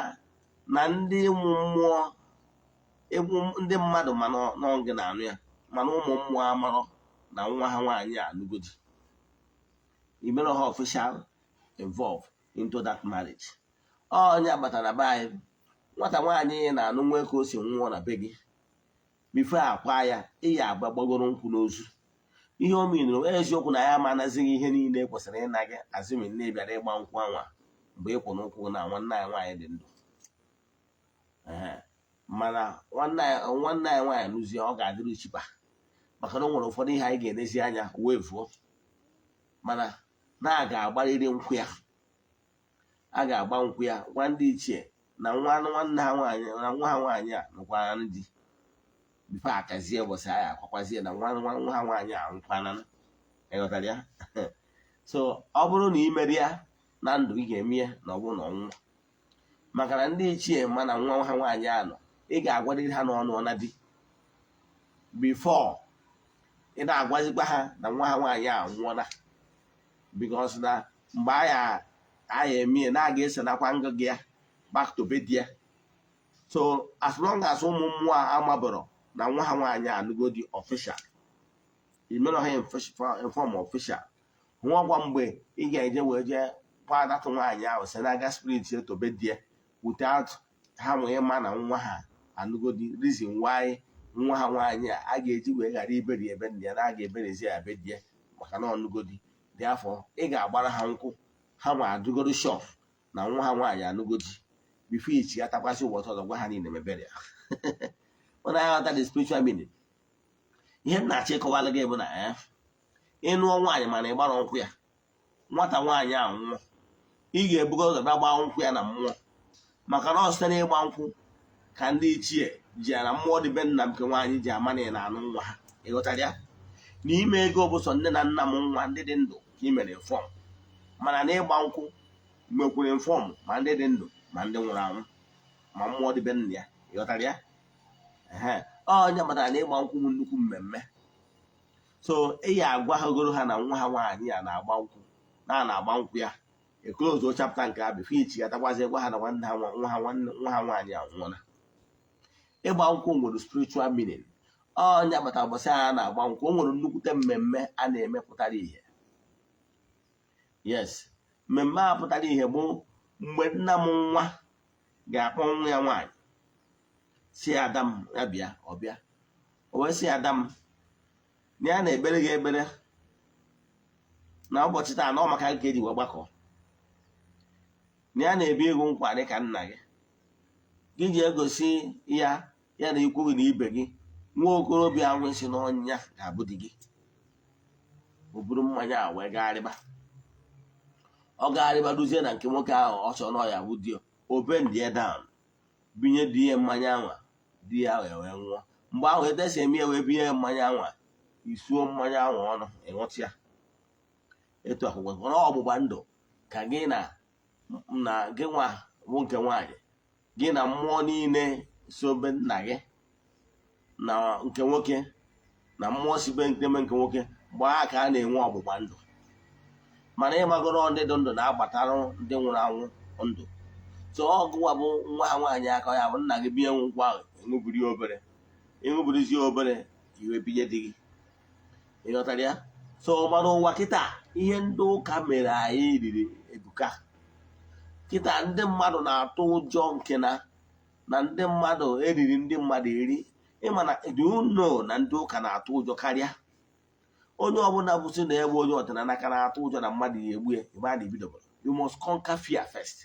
na ndị ụmụ mmụọ egwu ndị mmadụ, mana nọ gị na-anụ ya, mana ụmụ mmụọ amarọ na nwa ha nwaanyị a anụgodi. Imere ha official involve into that marriage. Onye agbata na be anyị, nwata nwaanyị na-anụ nwa ka o si nwụọ na be gị, before akwa ya, ị ya agba gbagoro nkwụ n'ozu. Ihe o minụrụ, eziokwu na ya ama anazighị ihe niile kwesịrị ịna gị azụmi nne bịara ịgba nkwụ anwa mgbe ị kwụ n'ụkwụ na nwanne anyị nwaanyị dị ndụ. Ee, mana nwanne anyị nwaanyị nụzie, ọ ga-adịrị chipa, maka na o nwere ụfọdụ ihe anyị ga-enezi anya wee vuo. Mana na a ga-agbarịrị nkwụ ya, a ga-agba nkwụ ya, gwa ndị ichie na nwa nwanne ha nwaanyị na nwa ha nwaanyị a nụkwara di, before akazie ụbọchị anyị akwakwazie na nwa ha nwaanyị a nwụkwana. Ịghọtara ya? So ọ bụrụ na ị mere ya na ndụ, ị ga-eme ya na ọ bụrụ na ọnwụ, maka na ndị ichie ma na nwa ha nwaanyị a nọ, ị ga-agwarịrị ha n'ọnụ na di before ị na-agwazikwa ha na nwa ha nwaanyị a nwụọla, because na mgbe aya eme na a ga-esenakwa ngụ gị ya back to be di ya. So as long as ụmụ mmụọ a amabọrọ na nwa ha nwaanyị anụgo di official, imere ha inform official nwa mgbe ị ga-eje wee jee kwadatụ nwaanyị ahụ si n'aga spirit etobe di ya without ha nwee ma na nwa ha anụgodi. Reason why nwa ha nwaanyị a a ga-eji wee ghara iberi ebe nna ya na a ga-eberezi ya ebe di ya, maka na ọnụgodi dị afọ, ị ga-agbara ha nkwụ, ha ma adụgoro shop na nwa ha nwaanyị anụgodi, before ichi ya takwasị ụbọchị ọzọ gwa ha niile mebere ya. Mana ya ghọta the spiritual meaning. Ihe m na-achọ ịkọwalụ gị bụ na ịnụọ nwaanyị mana ị gbara nkwụ ya, nwata nwaanyị a nwụọ, ị ga-ebugo ụzọ bịa gbaa nkwụ ya na mmụọ, maka na ọ site n'ịgba nkwụ ka ndị ichie ji ya na mmụọ dị be nna nke nwaanyị ji ama na ị na-anụ nwa ha. Ịghọtara ya? N'ime ego bụ sọ nne na nna m nwa ndị dị ndụ ka ị mere inform, mana na ịgba nkwụ mekwere inform ma ndị dị ndụ ma ndị nwụrụ anwụ ma mmụọ dị be nna ya. Ịghọtara ya? Ehe, onye kpatara na ịgba nkwụ bụ nnukwu mmemme. So ị ya agwa ha goro ha na nwa ha nwaanyị ya na-agba nkwụ na a na-agba nkwụ ya, e close chapter nke a before ichigatakwazi gwa ha na nwanne ha nwa ha nwanne nwa ha nwaanyị anwụọla. Ịgba nkwụ nwere spiritual meaning. Onye kpatara ụbọchị a na-agba nkwụ, o nwere nnukwute mmemme a na-eme pụtara ihe. Yes, mmemme a pụtara ihe bụ mgbe nna m nwa ga-akpọ nwa ya nwaanyị, si ada m ya bịa. Ọ bịa, o wee sị, "Ada m," na ya na-ekpere gị ekpere na ụbọchị taa, na ọ maka gị ka eji wee gbakọ, na ya na-ebi ego nkwa dị ka nna gị, gị ji egosi ya, ya na ikwu gị na ibe gị, nwa okorobịa ahụ si n'ọnya ga-abụ di gị. O buru mmanya a wee gagharịba. Ọ gagharịba duzie na nke nwoke ahụ ọ chọrọ na ọ ya bụ di ya. O bend ya down, binye di ya mmanya anwa, di ya wee nwụọ. Mgbe ahụ, etu esi eme ya wee binye ya mmanya anwa, isuo mmanya ahụ ọnụ, ịṅụtụ ya etu akwụkwọ na ọgbụgba ndụ ka gị na gị nwa bụ nke nwaanyị, gị na mmụọ niile so be nna gị na nke nwoke na mmụọ si be nke nke nwoke gbaa ka a na-enwe ọgbụgba ndụ. Mana ịmagoro ndị dị ndụ na-agbatara ndị nwụrụ anwụ ndụ. So ọgụwa bụ nwa ha nwaanyị aka ya bụ nna gị binye nkwụ ahụ, ịṅụbiri obere, ịṅụbirizie obere, iwe binye di gị. Ịghọtara ya? So mana ụwa kịta, ihe ndị ụka mere anyị riri ebuka. Kịta ndị mmadụ na-atụ ụjọ nke na ndị mmadụ eriri ndị mmadụ eri. Ịma na, do you know na ndị ụka na-atụ ụjọ karịa onye ọbụla bụsị na ebe onye ọdịnala ka na-atụ ụjọ na mmadụ ya egbu ya? Ebe a na-ebidobere, you must conquer fear first.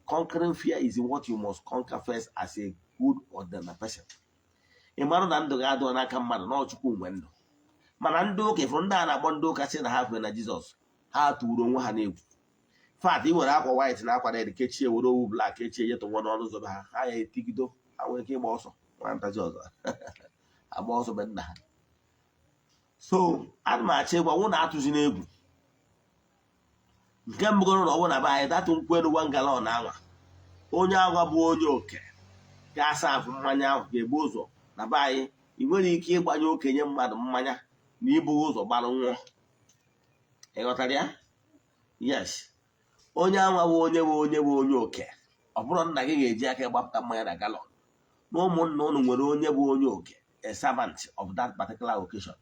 Conquering fear is what you must conquer first as a good ọdịnala person. Ị marụ na ndụ ga-adụ n'aka mmadụ na Chukwu nwe ndụ. Mana ndị ụka, ifuru ndị a na-akpọ ndị ụka sị na ha kwe na Jizọs, ha tụrụ onwe ha n'egwu fat. Ị were akwa white na akwa red kechie, were owu black kechie, je tụwa n'ọnụ ụzọ be ha, ha ya etigido. Ha nwere ike ịgba ọsọ nwatazi ọzọ agba ọsọ be nna ha. So ana m achọ ịgwa nwụ na atụzi n'egwu. Nke mbụgoro na ọ bụ na be anyị datụ nkwụ elu 1 gallon anwa, onye agwa bụ onye oke ga-asa afụ mmanya ahụ ga-ebu ụzọ. Na be anyị, ị nwere ike ịgbanye okenye mmadụ mmanya na ibughị ụzọ gbara nwụọ. Ị ghọtara ya? Yes, onye anwa bụ onye bụ onye bụ onye oke. Ọ bụrụ nna gị ga-eji aka gbapụta mmanya na gallon, na ụmụnna ụnụ nwere onye bụ onye oke, a servant of that particular occasion,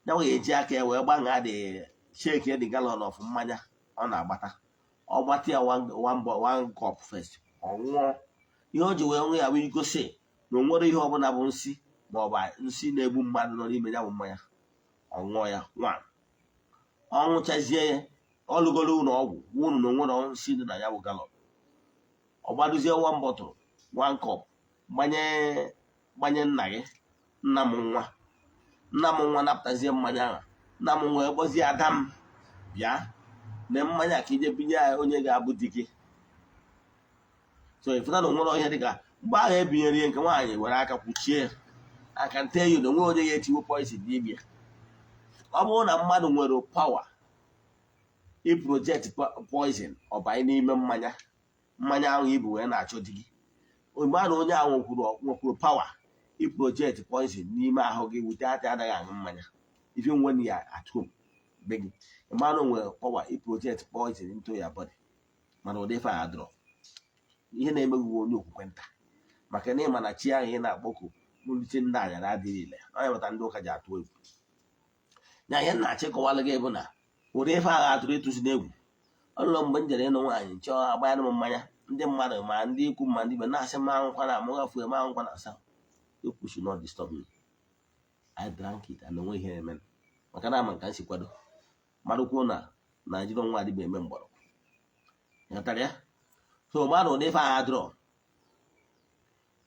ya ga-eji aka ya wee gbanaa the shake the gallon of mmanya ọ na-agbata. Ọ gbata ya one cup first, ọ ṅụọ. Ihe o ji wee ṅụ ya bụ igosi na o nwere ihe ọbụla bụ nsị ma ọ bụ nsị na-egbu mmadụ nọ n'ime ya bụ mmanya. Ọ ṅụọ ya one, ọ ṅụchazie ya, ọ lụgoro ụlọ ọgwụ gwa unu na onwere nsị dị na ya bụ gallon. Ọ gbadozie one bottle, one cup, gbanye gbanye nna gị, nna m nwa, nna m nwa napụtazie mmanya ahụ. Nna m nwa gbozie, "Ada m, bịa na mmanya ka ije binye ya onye ga-abụ di gị." So ịfụta na onwere ihe dịka mgbe ahụ ebinyere ihe nke nwaanyị were aka kwuchie ya aka nte yi na onwe onye ga-etiwe poison n'ime ya. Ọ bụrụ na mmadụ nwere power i project poison ọbanye n'ime mmanya, mmanya ahụ ibu wee na-achọ di gị, mgbe a na onye ahụ nwekwuru power i project poison n'ime ahụ gị wute ata anaghị aṅụ mmanya, even when you are at home be gị, mmadụ nwere power i project poison into your body. Mana ụdị ife a adịrọ. Ihe na-emegbu onye okwukwe nta, maka na ịma na chi ahụ ị na-akpọku mụlite ndị anyara adịghị ile onye mata ndị ụka ji atụ egwu ya. Ihe m na-achọ ịkọwalụ gị bụ na ụdị ife agha atụrụ ịtụzi n'egwu. Ọlụlọ mgbe m jere ịnụ nwaanyị, chọọ agbanyere m mmanya, ndị mmadụ ma ndị ikwu ma ndị ibe na-asị m anwụkwana, amụghafue m anwụkwana asa. Ekwu should not disturb me. I drank it and onwe ihe na-eme, maka na ama nka m si kwado mmadụ kwuo na Naijiria nwa adịbụ eme mgbọrọgwụ. Ịghọtara ya? So mmadụ ụdị ife agha adịrọ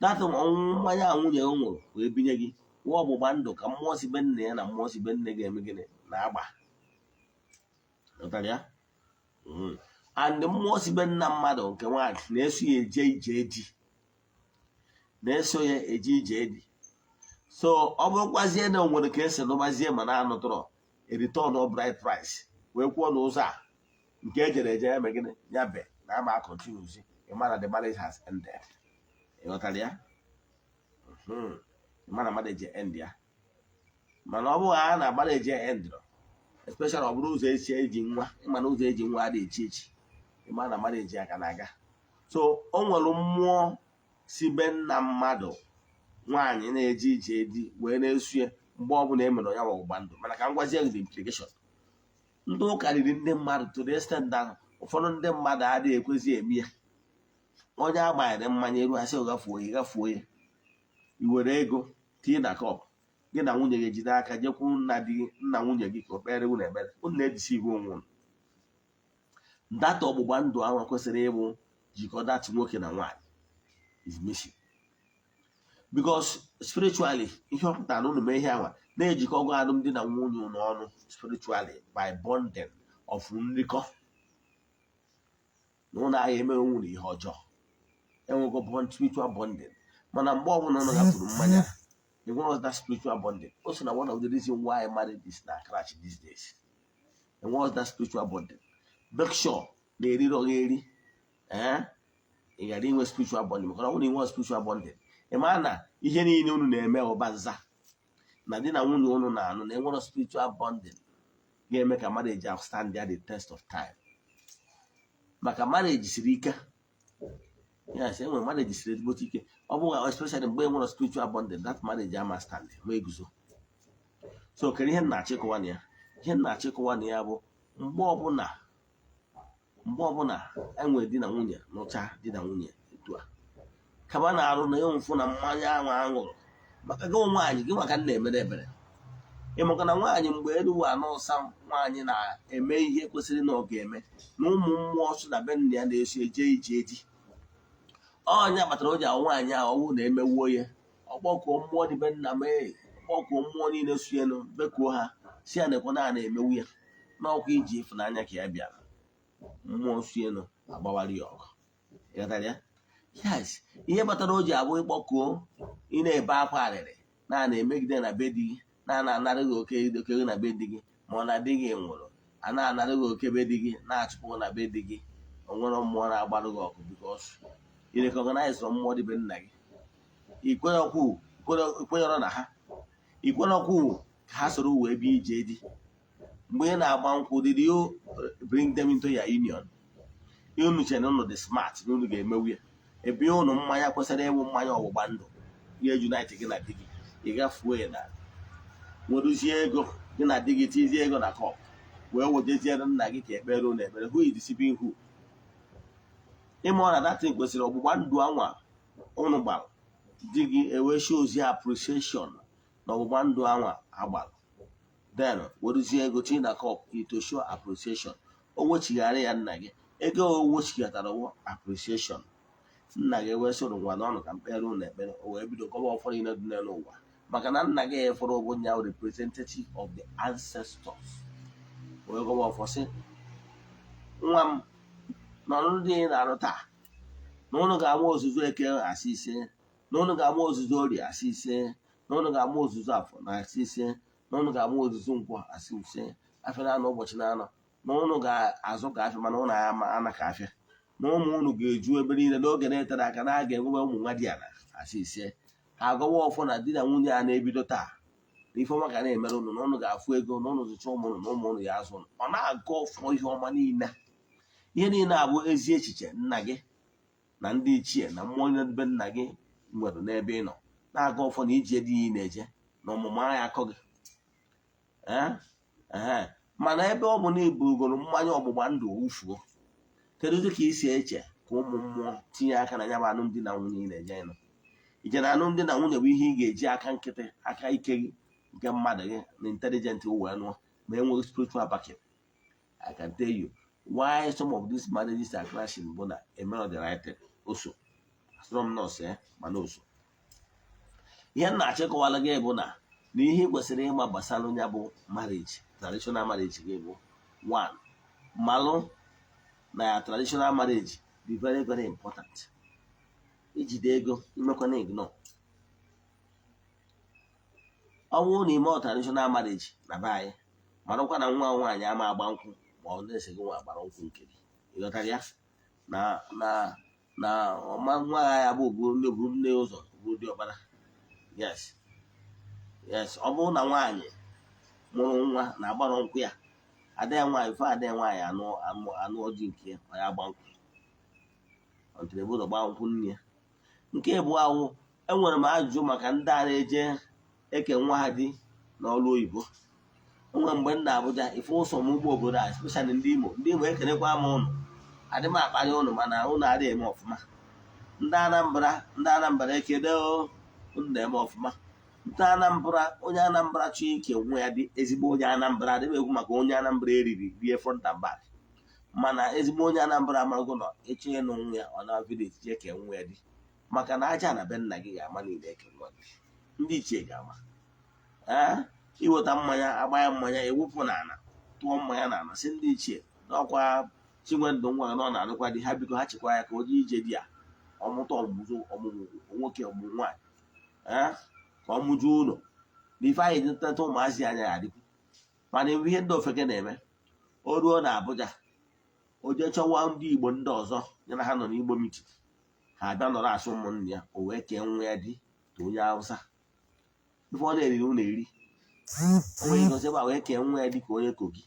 datụ ọnwụ mmanya a nwunye m ṅụrụ wee binye gị. Nwa ọgbụgba ndụ ka mmụọ si be nna ya na mmụọ si be nne ga-eme gịnị? Na-agba. Ghọtara ya? And mmụọ si be nna mmadụ nke nwaanyị na-eso ya eje ije di, na-eso ya eje ije di. So ọ bụrụkwazie na o nwere ka esi nụbazie ma na-anụtụrọ return of bride price wee kwuo n'ụzọ a nke ejere eje ya mee gịnị? Ya be na ama continues, ịma na the marriage has ended. Ịghọtara ya? Ịma na marriage end ya. Mana ọ bụghị a na marriage end, especially ọ bụrụ ụzọ esi eji nwa, ịma na ụzọ eji nwa adịghị echi echi, ịma na marriage ya ka na-aga. So o nwere mmụọ si be nna mmadụ nwaanyị na-eje ije di wee na-esu ya mgbe ọbụla e mere ya ọgbụgba ndụ. Mana ka m gwazie gị the implication. Ndị ụka riri ndị mmadụ to the extent that ụfọdụ ndị mmadụ adịghị ekwezi eme ya. Onye agbanyere mmanya eru, asị gafuo ya, gafuo ya, i were ego tinye na cup, gị na nwunye gị ejide aka jekwu nna di nna nwunye gị ka o kpere unu ekpere. Unu na-edisi onwe unu. Data ọgbụgba ndụ ahụ kwesịrị ịbụ jikọ that nwoke na nwaanyị is missing, because spiritually, ihe ọ pụtara na unu mee ihe anwa na-ejikọ ọgụ alụmdi na nwunye unu ọnụ spiritually by bonding of nrikọ na ụnụ agha eme onwe unu ihe ọjọọ. Enwego bond, spiritual bonding. Mana mgbe ọbụla ụnụ gafuru mmanya, enwere that spiritual bonding. O so na one of the reason why marriage is na crash these days, enwere that spiritual bonding. Make sure na eriri ọga eri, ee, ị ghara inwe spiritual bonding, maka na ọ bụrụ na inwe spiritual bonding, ị maa na ihe niile unu na-eme ụba nza na di na nwunye unu na-anụ na enwere spiritual bonding ga-eme ka marriage stand there the test of time. Maka marriage siri ike. Yes, enwere marriage siri ezigbote ike. Ọ bụghị especially mgbe enwere spiritual bonding, that marriage ama stand ma eguzo. So kedu ihe m na-achịkọwa na ya? Ihe m na-achịkọwa na ya bụ mgbe ọbụla enwere di na nwunye nụcha di na nwunye etu a kaba na-arụ na ịnwụfụ na mmanya ahụ aṅụrụ maka gị nwaanyị gị maka m na-emere ebere. Ị maka na nwaanyị mgbe elu anọ ụsa nwaanyị na-eme ihe kwesịrị na ọ ga-eme na ụmụ mmụọ so na be nna ya na-eso eje ije di. Ọnya kpatara o ji ahụ nwaanyị ahụ ọnwụ na-emewuo ya, ọkpọkuo mmụọ dị be nna m, ee, ọkpọkuo mmụọ niile su elu bekuo ha, si ya na ekwe na na-emewu ya n'ọkwa iji ịfụnanya ka ya bịara. Mmụọ su elu agbawara ya ọgụ. Ịghọtara ya? Yes, ihe kpatara o ji abụ ịkpọkuo, ị na-ebe akwa arịrị na na-emegide na be di gị, na na-anara gị oke oke na be di gị, ma ọ na di gị nwụrụ, a na-anara gị oke be di gị, na-achụpụ na be di gị, o nwere mmụọ na-agbarụ gị ọgụ, because ị recognize mmụọ dị be nna gị. Ikwenyere na ha, ikwenyekwu ka ha soro wee bịa ije di. Mgbe ị na-agba nkwụ, did you bring them into your union? Unu chere na unu dị smart na unu ga-emewu ya. Ebe unu mmanya kwesịrị ịwụ mmanya ọgbụgba ndụ ya unite gị na di gị, ị gafuo ya na weruzie ego gị na di gị tizie ego na cup wee wejeziere nna gị ka ekpere unu ekpere. Who is deceiving who? Ịma ọ na that thing kwesịrị ọgbụgba ndụ anwa unu gbara di gị ewee show appreciation na ọgbụgba ndụ anwa agbara, then werezie ego tinye na cup to show appreciation. O wechighara ya nna gị ego o wechighatara wụ appreciation. Nna gị wee soro ngwa n'ọnụ ka mkpere unu ekpere. O wee bido kọba ụfọdụ niile dị n'elu ụwa, maka na nna gị fọrọ bụ nya representative of the ancestors. Wee gọba ọfọ sị, "Nwa m, n'ọlụlụ dị ị na-arụ taa, na ụnụ ga-ama ozuzu Eke asị ise, na ụnụ ga-ama ozuzu Orie asị ise, na ụnụ ga-ama ozuzu Afọ na asị ise, na ụnụ ga-ama ozuzu Nkwọ asị ise, afịa na-anọ ụbọchị na-anọ, na ụnụ ga-azụ ka afịa, mana ụnụ ama ana ka afịa, na ụmụ ụnụ ga-eju ebe niile n'oge na-etere aka, na a ga-enwebe ụmụ nwa dị ala asị ise." Ha agọwa ọfọ na di na nwunye a na-ebido taa na ife ọma ga na-emere ụnụ, na ụnụ ga-afụ ego, na ụnụ zụcha ụmụ ụnụ, na ụmụ ụnụ ya azụ ụnụ. Ọ na-agọ ọfọ ihe ọma niile. Ihe niile abụ ezi echiche nna gị na ndị ichie na mmụọ onye be nna gị nwere n'ebe ị nọ, na-aga ọfọ na ije dị ị na-eje na ọmụmụ agha akọ gị. Ee, mana ebe ọ bụ na ibugoro mmanya ọgbụgba ndụ wufuo, kedụzi ka ị si eche ka ụmụ mmụọ tinye aka na ya bụ alụmdi na nwunye ị na-eje ịnụ ije? Na alụmdi na nwunye bụ ihe ị ga-eji aka nkịtị, aka ike gị nke mmadụ gị na intelligent wee nụọ, ma enweghị spiritual backing. I can tell you why some of these marriages are crashing bụ na emere the right thing. Oso asọrọ m nọọsụ ya, mana oso Ihe m na-achịkọwala gị bụ na ihe ị kwesịrị ịma gbasara ya bụ marriage, traditional marriage gị bụ one, malụ na ya traditional marriage dị very, very important. Ijide ego imekwana ignore. Ọ bụrụ na ime traditional marriage na be anyị, marakwa na nwa nwaanyị ama agba nkwụ ma ọ na-ese gị nwa agbara nkwụ nke gị. Ịghọtara ya na ọma nwa ya bụ buru nne, buru nne ụzọ, buru diọkpara. Yes, ọ bụrụ na nwaanyị mụrụ nwa na agbara nkwụ ya, ada ya nwaanyị fe, ada ya nwaanyị anụ anụ ọjị nke ya, ọ ya agba nkwụ ọntịrị ebe ụzọ gbaa nkwụ nne ya. Nke bụ awụ, enwere m ajụjụ maka ndị a na-eje eke nwa ha di n'ọrụ oyibo. Enwere mgbe m na Abuja ife ụsọ m ugbo obodo a, especially ndị Imo. Ndị Imo, ekenekwa m ụnụ. Adị m akparị ụnụ, mana ụnụ adịghị eme ọfụma. Ndị Anambra, ndị Anambra, ekele o, ụnụ na-eme ọfụma. Ndị Anambra, onye Anambra chọọ ike nwa ya dị, ezigbo onye Anambra, adịghị ekwu maka onye Anambra eriri rie front and back, mana ezigbo onye Anambra amarago nọ ịchọ ịnụ nwa ya, ọ na village jee kee nwa ya dị, maka na aja na be nna gị ga-ama niile eke nwa gị, ndị ichie ga-ama. Ee, iweta mmanya, agba ya mmanya, ewupụ n'ala, tụọ mmanya n'ala, si ndị ichie n'ọkwa Chinwendụ nwa gị na ọ na-alụkwa di ha, biko ha chekwa ya ka o jee ije di ya, ọmụta ọmụmụ, ọmụmụ nwoke, ọmụmụ nwaanyị, ee, ka ọ mụjuo ụlọ na ife anyị nteta ụmụazị anya ya adịkwu. Mana ihe ndị ofeke na-eme, o ruo na Abuja, o jee chọwa ndị Igbo ndị ọzọ ya na ha nọ n'Igbo meeting, ha abịa nọrọ asụ ụmụnne ya, o wee kee nwa ya di ka onye Hausa. Ife ọ na-eriri ụlọ eri, o nwere ike osi ebe a wee kee nwa ya dị ka onye Kogi,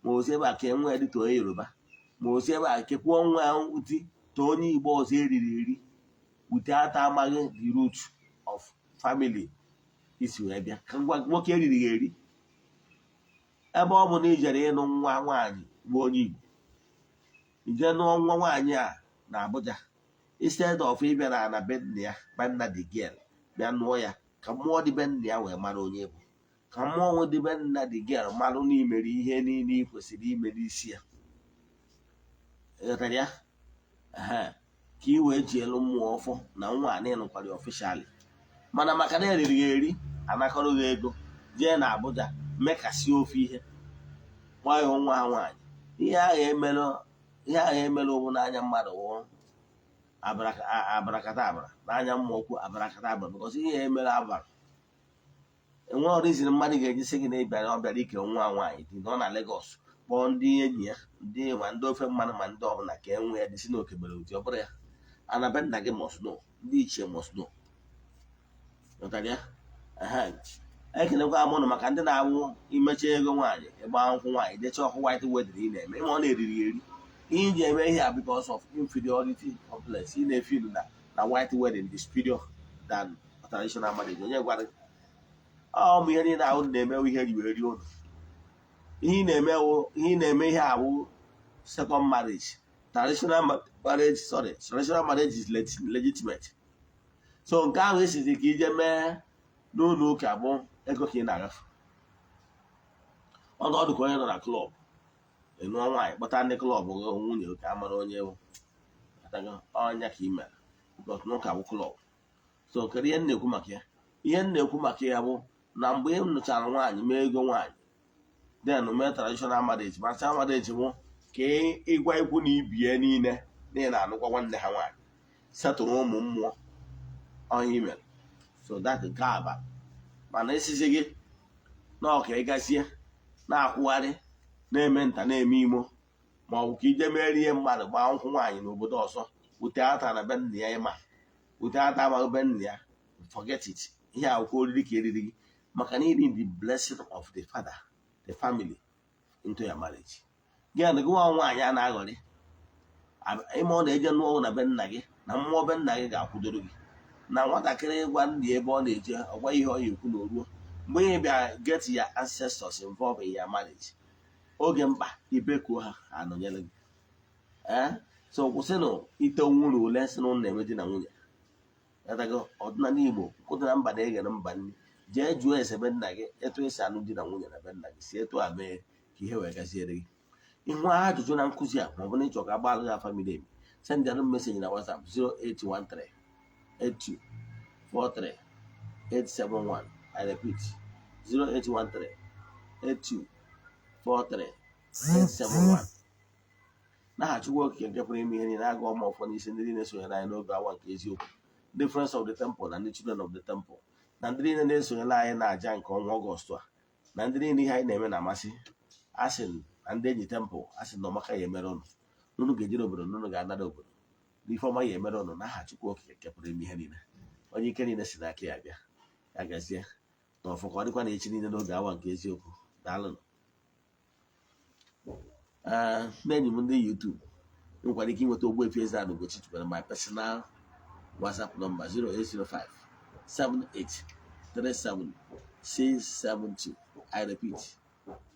ma osi ebe a kee nwa ya dị ka onye Yoruba, ma osi ebe a kekwuo nwa ya di ka onye Igbo ọzọ eriri eri, without amaghị the root of family isi wee bịa. Ka ngwa, nwoke eriri ya eri, ebe ọ bụ na ijere ịnụ nwa nwaanyị bụ onye Igbo, ije nụọ nwa nwaanyị a na Abuja, instead of ịbịa na ana be nna ya, be nna the girl, bịa nụọ ya, ka mmụọ dị be nna ya wee mara onye bụ, ka mmụọ dị be nna the girl marụ na imere ihe niile ị kwesịrị ime n'isi ya. Ịghọtara ya? Ehe, ka ị wee ji elu mmụọ ọfọ na nwa a na-ịnụkwara ya officially. Mana maka na eriri ya eri, anakọrọ gị ego, jee na Abuja mekasị ofe ihe nwayọọ nwa ha nwaanyị, ihe ahụ emere, ihe ahụ emere ụmụ n'anya mmadụ wụ abracadabra, n'anya mmụọ kwu abracadabra, because ihe ya emere abara enweghị reason mmadụ ga-eji sị gị na ịbịara, ọ bịara ike nwa nwaanyị dị nọ na Lagos, kpọọ ndị enyi ya, ndị ma ndị ofe mmanụ, ma ndị ọbụla, ka e nwee ya dị si n'oke mere ụdị ọ bụrụ ya ana be nna gị must know, ndị ichie must know. Ghọtara ya? Ehe. Ekelekwa m ụnụ maka ndị na-awụ imecha ego nwaanyị, ịgba nkwụ nwaanyị, decha ọkụ white wedding ị na-eme, ịma ọ na-eriri eri. Ihe iji eme ihe a because of inferiority complex. Ị na-efeel na white wedding dị superior than traditional marriage. Onye gwara gị? Ọ bụ ihe niile ahụ na-eme ihe ji wee rie ụlọ. Ihe ị na-eme wụ, ihe ị na-eme, ihe awụ second marriage. Traditional marriage, sorry, traditional marriage is legitimate. So nke ahụ esizi ka ije mee n'ụlọ ụka bụ ego ka ị na-agafe ọnọdụ ka onye nọ na club ịnụọ nwaanyị, kpọta ndị club nwunye ka a mara onye bụ ọnya ka ị mere, because n'ụka bụ club. So kedu ihe m na-ekwu maka ya? Ihe m na-ekwu maka ya bụ na mgbe ị nụchara nwaanyị, mee ego nwaanyị, then mee traditional marriage. Traditional marriage bụ ka ịgwa ikwu na ibie niile na ị na-anụkwa nwanne ha nwaanyị, setụrụ ụmụ mmụọ ọnya imere. So that nke aba, mana esizi gị na ọka ịgazie na-akwụgharị, na-eme nta, na-eme imo, ma ọ bụ ka ije merie mmadụ, gbaa nkwụ nwaanyị n'obodo ọzọ ute ata na be nna ya, ịma ute ata amaghị be nna ya, forget it. Ihe akwụkwọ oriri ka eriri gị, maka na iri the blessing of the father, the family into your marriage. Gị na gị nwa nwaanyị a na-aghọrị ime, ọ na-eje nụọ na be nna gị, na mmụọ be nna gị ga-akwụdoro gị. Na nwatakịrị gwa nna ya ebe ọ na-eje, ọgwa ihe ọ ya ekwu na oruo mgbe ị bịa get your ancestors involved in your marriage, oge mkpa ibekuo ha, ha anọnyere gị. Ee, so kwụsịnụ ite onwe unu ule si na unu na-eme di na nwunye. Ghọtago? Ọdịnala Igbo kwụdara mba na-eghere mba nri. Jee jụọ ese be nna gị etu esi anụ di na nwunye na be nna gị, si etu a mee ka ihe wee gaziere gị. Ịhụ ajụjụ na nkụzi a, ma ọ bụ na ịchọ ka agbalụ gị afa miri emi, send anụ message na WhatsApp 0813 82 43 871. I repeat, 0813 82 43 871. N'aha Chukwu Okike nke pụrụ ime ihe niile, agụ ọma ọfọ n'isi ndị niile sonyere anyị n'oge awa nke eziokwu, ndị Friends of the Temple na ndị Children of the Temple, na ndị niile na-esonyere anyị na-aja nke ọnwa Ọgọst a, na ndị niile ihe anyị na-eme na-amasị. Asị na ndị enyi temple, asị na ọmaka ya emere ụnụ, unu ga-ejere obodo na unu ga-anara obodo n'ife ọma ya emere ụnụ, n'aha Chukwu Okike nke pụrụ ime ihe niile, onye ike niile si n'aka ya bịa. Ya gazie na ọfọ ka ọ dịkwa na echi niile n'oge awa nke eziokwu. Daalụnụ. Ee, ndị enyi m ndị YouTube nwekwara ike inweta Ogbuefi Eze-Ana Ugochi tubelu, my personal WhatsApp number, 0805 78 37 672. I repeat,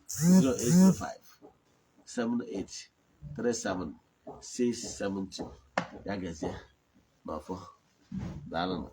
0805 78 37 672. Ya gazie n'ọfọ. Daalụnụ.